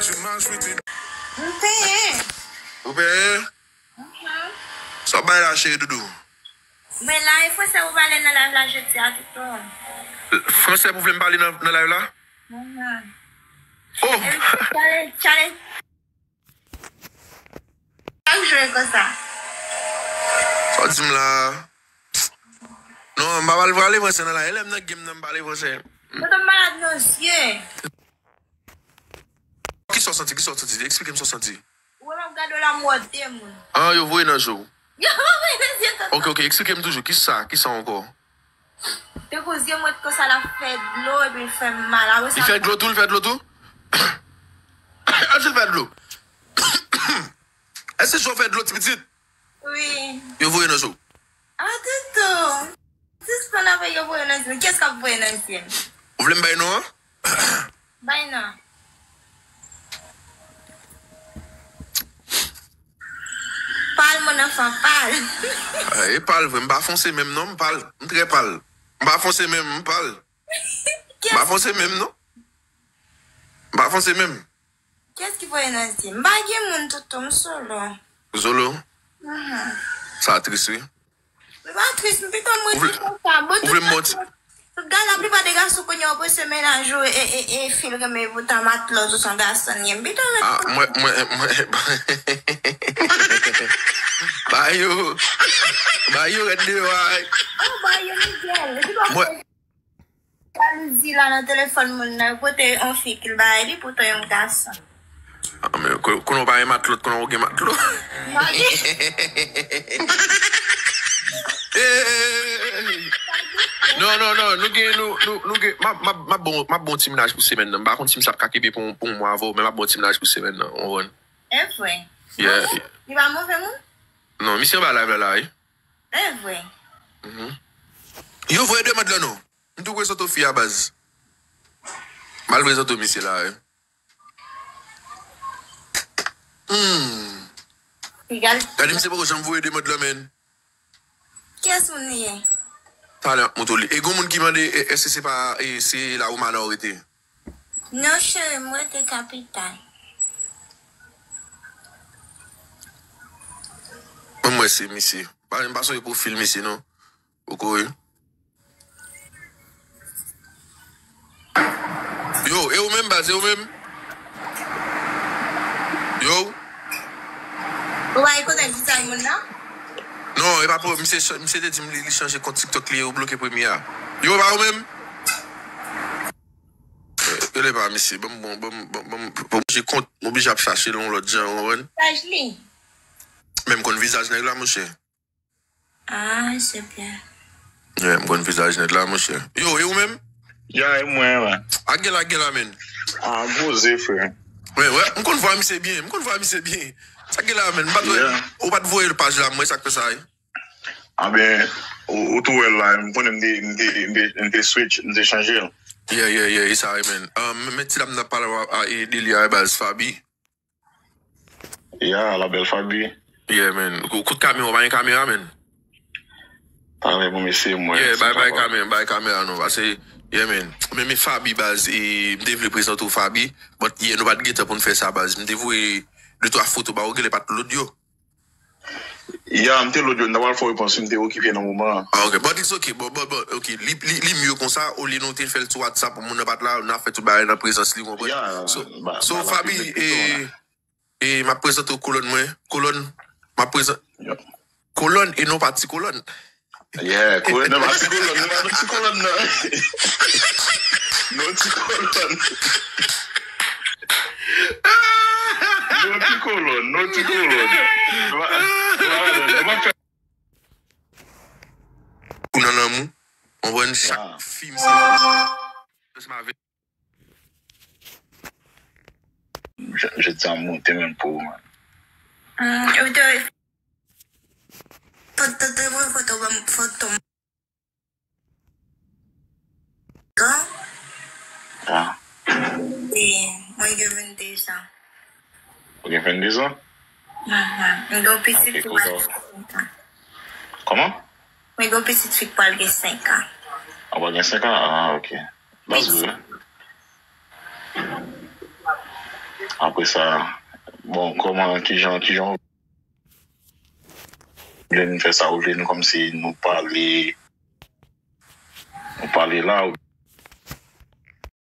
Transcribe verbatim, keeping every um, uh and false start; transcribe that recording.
M peye. Ou peye? Mhm. Sa w bay la, cheri doudou? Men la, e fransè ou pale nan live la jodi a, toutan. Fransè pou vle m pale nan, nan live la? Mhm. Oh! E, challenge, challenge. Chak jou e konsa. Sa w di m la? Non, m pa pale, pale fransè nan la. E lè m nan game nan, m pale fransè. Mwen tonbe malad nan zye. Kisa w santi? Kisa w santi? Eksplike m sa w santi. Ou wè m ap gade w la, m wè de moun. Ah, yo voye nan je w. Yo voye nan je w, tonton. Ok, ok, eksplike m toujou. Kisa? Kisa ankò? Te kou zye m ret konsa, l ap fè dlo, epi l fè m mal. Apre sa, li fè dlo tou, li fè dlo tou? Èske l fè dlo? Èske je w fè dlo, ti pitit? Wi. Yo voye nan je w. Ah, tonton. Sispann avè yo voye nan je m. Kiyès k ap voye nan je m? Ou vle m bay non an? Bay non. Pal, mon enfant, pal. Ah, e pal vre, m pa fonse menm non, m pal. M trè pal. M pa fonse menm, m pal. M pa fonse menm non. M pa fonse menm. Kiyès ki voye nan je m? M pa gen moun, tonton, m solo. Ou solo? Mhm. Sa tris, wi. Li pa tris, m pito m rete konsa. Bon, ou vle m manti? Tout gade, laplipa de gason kounye a, ou prese mennaj ou e, e, e, e fi l renmen, poutan matlòt ou se yon gason l ye. M pito rete. Ah, mwen, mwen, mwen, ba yo, ba yo rèd deyò a. Oh, ba yo, Miguel. Epi pa mwen. Jalouzi la nan telefòn moun nan, yo pote yon fi ki l bay li, poutan yon gason. Ah, men ko-, konnen w pa gen matlòt, konnen w gen matlòt. Hey! Non, non, non, nou gen, nou, nou, nou gen, m ap, m ap, m ap bon, m ap bon ti mennaj pou semèn nan. M pa konn si m sa ap ka kenbe pou, pou yon mwa avè w, men m ap bon ti mennaj pou semèn nan, w konprann? E vre? Yeah. Li pa move moun? Non, misye anba live la, la, wi. E vre? Mhm. Yo voye demann lan non. M tou prezante w fi a baz. M al prezante w misye la, wi. Hmm. Gade misye poko janm voye demann lan, menn. Kiyès moun li ye? Talè m ap montre w li. E gon moun ki mande, e, èske se pa, e, se la Romana w rete? Non, cheri, m rete kapital. Ban m wè se misye. Pa, m pa sonje pwofil misye, non. Poko, wi. Yo, e ou menm, baz, e ou menm? Yo. Ou pa rekonèt vizaj moun nan? Non, e pa pou, misye, misye te di m li, li chanje kont TikTok li, ou bloke premye a. Yo, e pa ou menm? Eh, rele pa misye, ban m, bon, ban m, ban m, ban m, ban m chanje kont, m oblije ap chache l yon lòt jan, ou konprann? Vizaj li. Men m konn vizaj nèg la, monchè. Ah, se byen. Yeah, m konn vizaj nèg la, monchè. Yo, e ou menm? Ya, e mwen, wè. A gen la, gen la, menn. Ah, poze, frè. Wè, wè, m konn vwa misye byen, m konn vwa misye byen. Sa gen la, menn, m pa t wè, yeah, ou pa t voye l paj la, m wè sa k fè sa, wi. Anben, ou, ou tou wè l la, m konnen m te, m te, m te, m te switch, m te chanje l. Yeah, yeah, yeah, e sa, wi, menn. Ah, men, men ti dam nan pale a, a, e, de li a, e baz Faby. Ya, la bèl Faby. Yeah, man. Kou-, kout kamera, w pa gen kamera, man. Talè pou mesye mwen. Yeah, bay, bay kamera, bay kamera non, paske, yeah, man. Men, men Faby, baz, e, m te vle prezante w Faby, but, yeah, nou pa t gen tan pou n fè sa, baz. M te voye de twa foto ba ou, genlè pa t load yo. Ya, m te load yo, m ta pral fè w repons, m te okipe nan moman an. Ah, ok. But it's ok. Bon, bon, bon, ok. Li, li, li mye konsa, olye nou te fè l sou WhatsApp, moun nan pa t la, n a fè tout bagay nan prezans li, w konprann? Ya, so, ba, so, ba, Faby, e, E m ap prezante w kolòn mwen. Kolòn, m ap prezan-, yo, kolòn e non pa ti kolòn. Yeah, kolòn, non pa ti kolòn, non pa ti kolòn, non. Non ti kolòn. Non ti kolòn, non ti kolòn. Non pa, non pa, non pa fè. Ou nan lanmou, w konprann, chak fi m se. Je, je dis amour, te menm pou ou, man. Mm, ou te, foto, te voye foto, ban m foto. Kan? Ah. E, mwen gen vennde zan. Ou gen vennde zan? Mhm. Mwen gen yon pitit ki pral gen senk an. Kòman? Mwen gen yon pitit fi ki pral gen senk an. Ah, pral gen senk an? Ah, ok. That's good. Apre sa, bon, kòman, kijan, kijan w vle n fè sa? Ou vle n kòmsi nou pale, nou pale la, ou